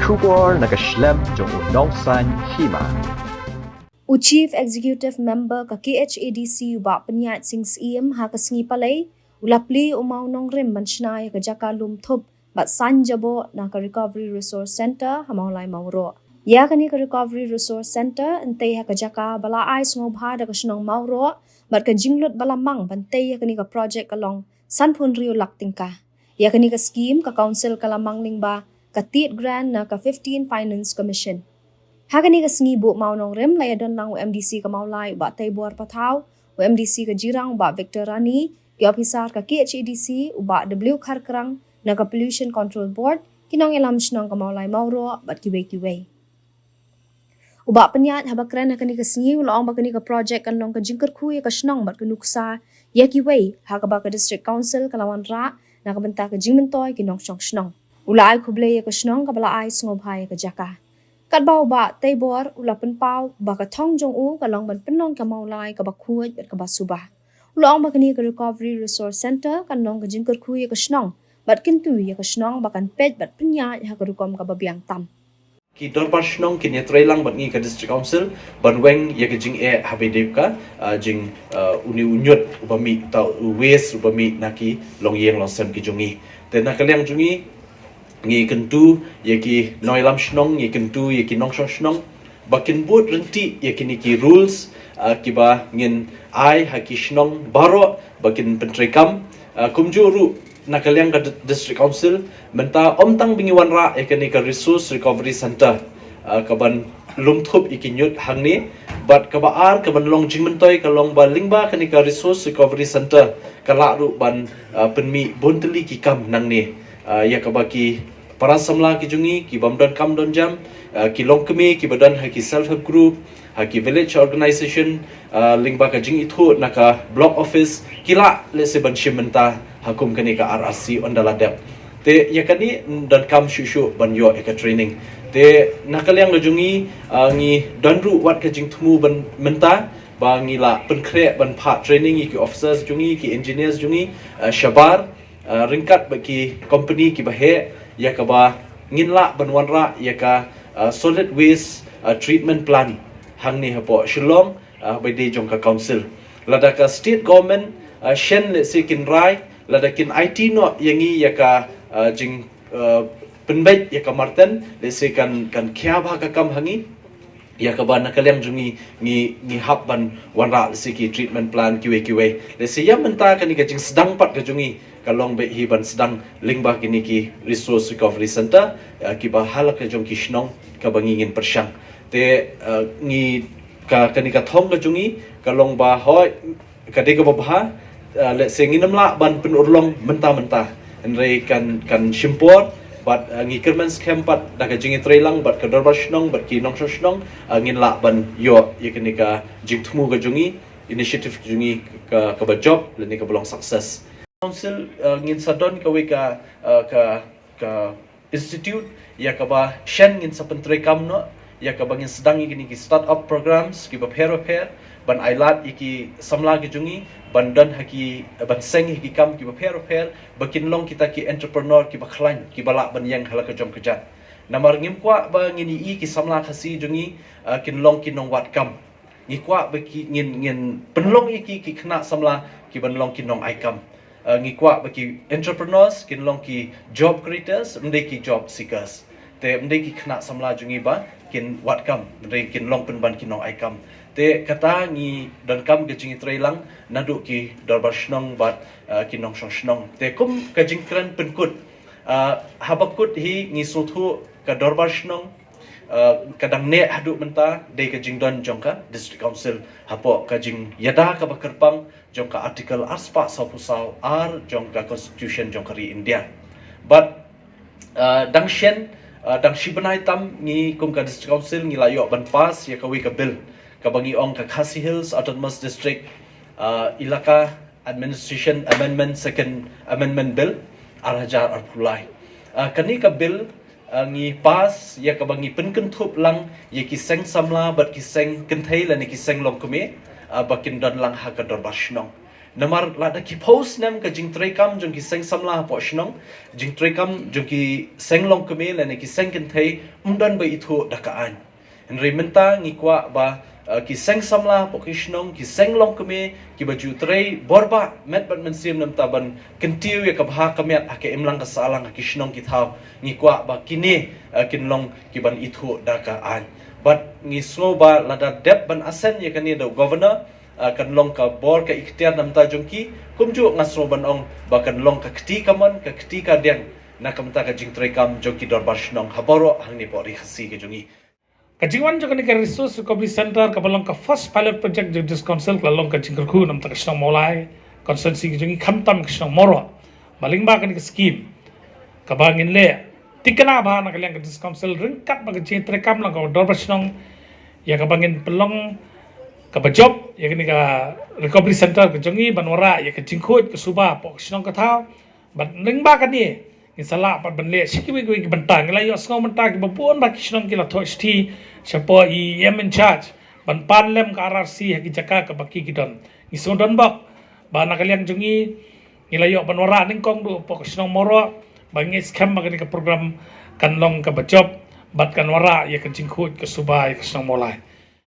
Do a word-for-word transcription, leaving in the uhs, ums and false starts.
Khubor na ka shlem jong u nongsan hima. U Chief Executive Member ka K H A D C u Bah Pyniaid Sing Syiem ha ka sngi Palei u la plie u mawnongrim ban shna ïa ka jaka lum thup bad saiñ jaboh na ka Recovery Resource Centre ha Mawlai Mawroh. Ïa kane ka Recovery Resource Centre yn tei ha ka jaka ba la ai sngewbha da ka shnong Mawroh bad ka jinglut ba la mang ban tei ïa kane ka project ka long sanphew hynriew lak tyngka. Ïa kane ka skim ka council ka la mang lyngba ka tied grant na ka fifteen Finance Commission. Ha kane ka sngi buh mawnongrim la ïadon lang u M D C ka Mawlai u Bah Teibor Pathaw, u M D C ka Jirang u Bah Victor Rani, ki ophisar ka K H A D C, u Bah W Kharkrang na ka Pollution Control Board, ki nongïalam shnong ka Mawlai Mawroh bad kiwei kiwei. U Bah Pyniaid haba kren ha kane ka sngi u la ong ba kane ka project kan long ka jingkyrkhu ïa ka shnong bad ka nuksa ïa kiwei ha kaba ka District Council ka la wanrah na ka bynta ka jingmyntoi ki nongshong shnong. U la ai khublei ïa ka shnong kaba la ai sngewbha ïa ka jaka. Katba u Bah Teibor u la pynpaw ba ka thong jong u ka long ban pynlong ka Mawlai kaba khuid bad kaba suba. U la ong ba kane ka Recovery Resource Centre kan long ka jingkyrkhu ïa ka shnong bad kyntu ïa ka shnong ba kan peit bad pynïaid ha ka rukom kaba biang tam. Ki dorbar shnong kin ïatreilang bad ngi ka District Council ban weng ïa ka jingeh haba ïadei bad ka, ah, jing, ah, une u ñiut uba mih, uta u waste uba mih na ki longïing longsem ki jong ngi. Te na ka liang jong ngi ngi kyntu ïa ki nongïalam shnong, ngi kyntu ïa ki nongshong shnong ba kin bud ryntih ïa kine ki rules, ah, kiba ngin ai ha ki shnong baroh ba kin pyntreikam. Ah, kumjuh ruh na ka liang ka di-, District Council mynta ym tang ba ngi wanrah ïa kane ka Resource Recovery Centre, ah, kaban lum thup ïa ki ñiut hangne, bad kaba ar kaban long jingmyntoi ka long ba lyngba kane ka Resource Recovery Centre ka lah ruh ban, ah, pynmih bun tylli ki kam nangne, ah, ïa kaba ki para samla ki jong ngi, ki bym don kam don jam, ah, ki longkmie kiba don ha ki self help group, ha ki village organization, ah, lyngba ka jingithuh na ka block office, ki lah lehse ban shim bynta ha kum kane ka R R C ynda la dep. Te ïa kane donkam shuh shuh ban ïoh ïa ka training. Te na ka liang ka jong ngi, ah, ngi don ruh wat ka jingthmu ban mynta ba ngi la pynkhreh ban phah training ïa ki officers jong ngi, ki engineers jong ngi, ah, shabar, ah, ryngkat bad ki company kiba heh, ïa kaba ngin lah ban wanrah ïa ka, ah, solid waste, ah, treatment plant hangne hapoh Shillong, ah, ba dei jong ka council. Lada ka state government, ah, shen lehse kin rai, lada kin aiti noh ïa ngi ïa ka, ah, jing, ah, pynbeit ïa ka marten, lehse kan, kan khia bha ka kam ha ngi. Ïa kaba na ka liang jong ngi, ngi, ngi hap ban wanrah lehse ki treatment plant kiwei kiwei. Lehse ïa mynta kane ka jingsdang pat ka jong ngi ka long beit hi ban sdang lyngba kine ki Resource Recovery Centre, ah, kiba ha la ka jong ki shnong kaba ngi ngin pyrshang. Te, ah, ngi ka, kane ka thong ka jong ngi ka long ba hoi ka dei kaba bha, ah, lehse ngin ym lah ban pynurlong mynta mynta. Hynrei kan, kan shim por bad, ah, ngi kyrmen skhem pat da ka jingïatreilang bad ka dorbar shnong bad ki nongshong shnong, ah, ngin lah ban ïoh ïa kane ka jingthmu ka jong ngi, initiative ka jong ngi ka, kaba jop lane kaba long success. Council, ah, ngin sa don kawei ka, ah, ka, ka institute ïa kaba shen ngin sa pyntreikam noh, ïa kaba ngin sdang ïa kine ki start up programs kiba pher ba pher ban ailad ïa ki samla ki jong ngi ban don ha ki, ban seng ha ki kam kiba pher ba pher ba kin long kita ki entrepreneur kiba khlaiñ kiba lah ban ïeng ha la ka jong ka jait. Namar ngim kwah ba ngin ïohi ki samla Khasi jong ngi, ah, kin long ki nongwad kam. Ngi kwah ba ki ngin, ngin pynlong ïa ki, ki khynnah samla kiban long ki nongai kam. Ah, ngi kwah ba ki entrepreneurs kin long ki job creators, ym dei ki job seekers. Te ym dei ki khynnah samla jong ngi ba kin wad kam, ym dei kin long pynban ki nongai kam. Te kata ngi donkam ka jingïatreilang naduh ki dorbar shnong bad, ah, ki nongshong shnong. Te kum ka jingkren pynkut, ah, haba kut hi ngi sngewthuh ka dorbar shnong, ah, ka dang neh haduh mynta dei ka jingdon jong ka District Council hapoh ka jingïada kaba kyrpang jong ka Article arspah sawphew saw ar jong ka Constitution jong ka ri India. Bad, ah, dang shen, ah, dang shi bnai tam ngi kum ka District Council ngi la ïoh ban pass ïa kawei ka bill kaba ngi ong ka Khasi Hills Autonomous District, ah, Elaka Administration Amendment, Second Amendment Bill, ar hajar arphew lai. Ah, kane ka bill, ah, ngi pass ïa kaba ngi pynkynthup lang ïa ki seng samla bad ki seng kynthei lane ki seng longkmie, ah, ba kin don lang ha ka dorbar shnong. Namar lada ki phew snem ka jingtrei kam jong ki seng samla hapoh shnong, jingtrei kam jong ki seng longkmie lane ki seng kynthei ym don ba ithuh da ka aiñ. Hynrei mynta ngi kwah ba uh, ki seng samla hapoh ki shnong, ki seng longkmie, kiba ju trei bor ba met bad mynsiem namar ban kyntiew ïa ka bha ka miat ha ka imlang ka sahlang ha ki shnong ki thaw. Ngi kwah ba kine uh, kin long kiban ithuh da ka aiñ. Bad ngi sngew ba lada dep ban ascend ïa kane da u governor, uh, kan long ka bor ka iktiar namar jong ki, kumjuh nga sngew ban ong ba kan long ka kti kamon, ka kti kadiang na ka bynta ka jingtrei kam jong ki dorbar shnong ha baroh hangne hapoh Ri Khasi ka jong ngi. Ka jingwan jong kane ka Resource Recovery Center kaba long ka first pilot project jong District Council ka la long ka jingkyrkhu namar ka shnong Mawlai constituency ka jong ngi khamtam ka shnong Mawroh. Ba lyngba kane ka scheme kaba ngin leh tikna ba na ka liang ka District Council ryngkat bad ka jingtrei kam lang ka dorbar shnong ïa kaba ngin pynlong kaba jop ïa kane ka recovery center ka jong ngi ban wanrah ïa ka jingkhuid ka suba hapoh ka shnong ka thaw. Bad lyngba kane ngin sa lah pat ban leh sha kiwei kiwei ki bynta. Ngi la ïohsngew mynta kiba bun ba ki shnong ki la thoh shithi shapoh i M in charge ban pan lem ka R R C ha ki jaka kaba ki ki don. Ngi sngew donbok ba na ka liang jong ngi ngi la ïoh ban wanrah nyngkong duh hapoh ka shnong Mawroh. Ba ngi skhem ba kane ka program kan long kaba jop bad kan wanrah ïa ka jingkhuid ka suba ïa ka shnong Mawlai.